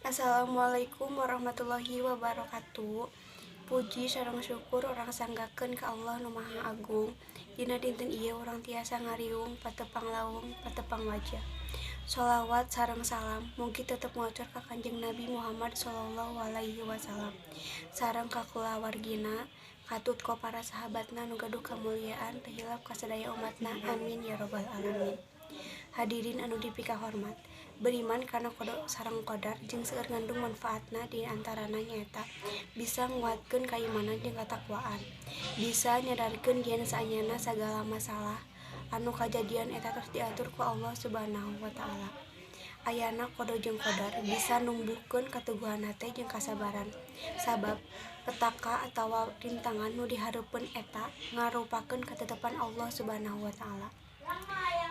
Assalamualaikum warahmatullahi wabarakatuh. Puji sareng syukur urang sanggakeun ka Allah Nu Maha Agung. Dina dinten ieu urang tiasa ngariung patepang lawung patepang wajah. Sholawat sareng salam mugi tetep ngocor ka Kanjeng Nabi Muhammad Shallallahu Alaihi Wasallam sareng ka kulawargina, katut ka para sahabatna nu gaduh kamuliaan, teu hilap ka sadaya umatna, amin ya robbal alamin. Hadirin anu dipikahormat, beriman kana qada sareng qadar jeung seueur ngandung manfaatna, di antarana nyaeta bisa nguatkeun kaimanan jeung katakwaan, bisa nyadarkeun yen saenyana sagala masalah anu kajadian eta tos diatur ku Allah Subhanahu wa Ta'ala. Ayana qada jeung qadar bisa numbuhkeun kateguhan hate jeung kasabaran, sabab petaka atawa rintangan nu dihareupeun eta ngarupakeun katetepan Allah Subhanahu wa Ta'ala.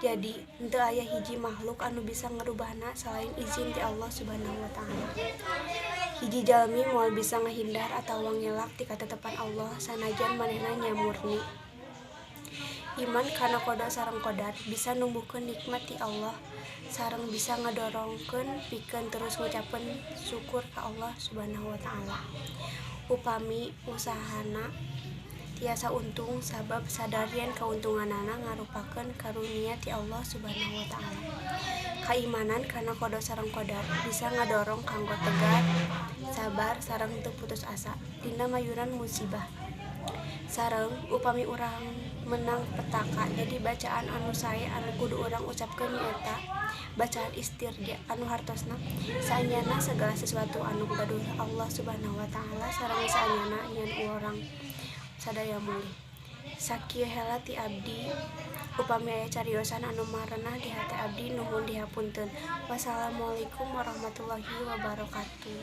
Jadi henteu aya hiji makhluk anu bisa ngarubahna salain izin ti Allah Subhanahu wa Ta'ala. Hiji jalmi moal bisa ngahindar atawa ngelak ti katetepan Allah sanajan manehna nya murni. Iman kana qada sareng qadar bisa numbuhkeun nikmat ti Allah sareng bisa ngadorongkeun pikeun terus ngucapkeun syukur ka Allah Subhanahu wa Ta'ala. Upami usahana tiasa untung sabab sadar yen kauntunganana ngarupakeun karunia ti Allah Subhanahu wa Ta'ala. Kaimanan kana qada sareng qadar bisa ngadorong kanggo tegar, sabar sareng teu putus asa dina mayunan musibah. Sareng upami urang meunang petaka, jadi bacaan anu sae anu kudu urang ucapkeun nyaeta bacaan istirja anu hartosna saenyana sagala sesuatu anu gaduh Allah Subhanahu wa Ta'ala sareng saenyana nyen urang sadaya mulih. Sakieu heula ti abdi, upami aya cariosan anu marenah di hate abdi, nuhun dihapunten. Wassalamualaikum warahmatullahi wabarakatuh.